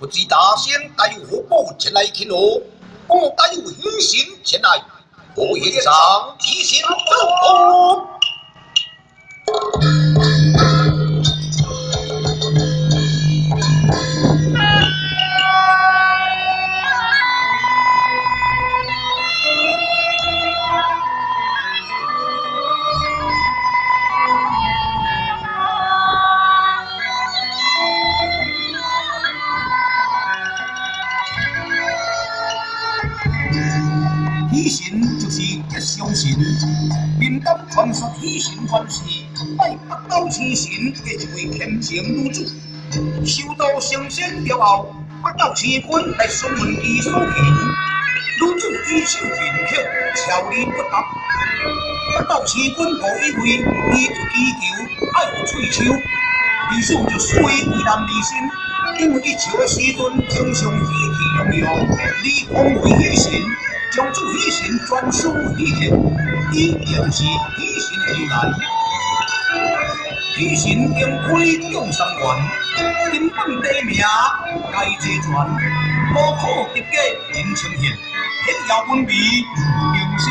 知大仙帶有何寶前來慶賀，我帶有喜神前來，我獻上喜神祝福。喜神就是吉祥神，民間傳說喜神傳世，拜北斗七神的一位虔誠女子，修道成仙了後，北斗星君來詢問其所求，女子以手印刻，悄然不答。北斗星君誤以為伊祈求愛有喙鬚，於是就示意為難離身，因為伊笑的時陣常常喜氣洋洋，而奉為喜神。將此喜神專屬喜客，伊也就是喜神的由來。喜神燈開眾三元，根本地名該齊全，無可及格人稱現，顯耀文眉明心。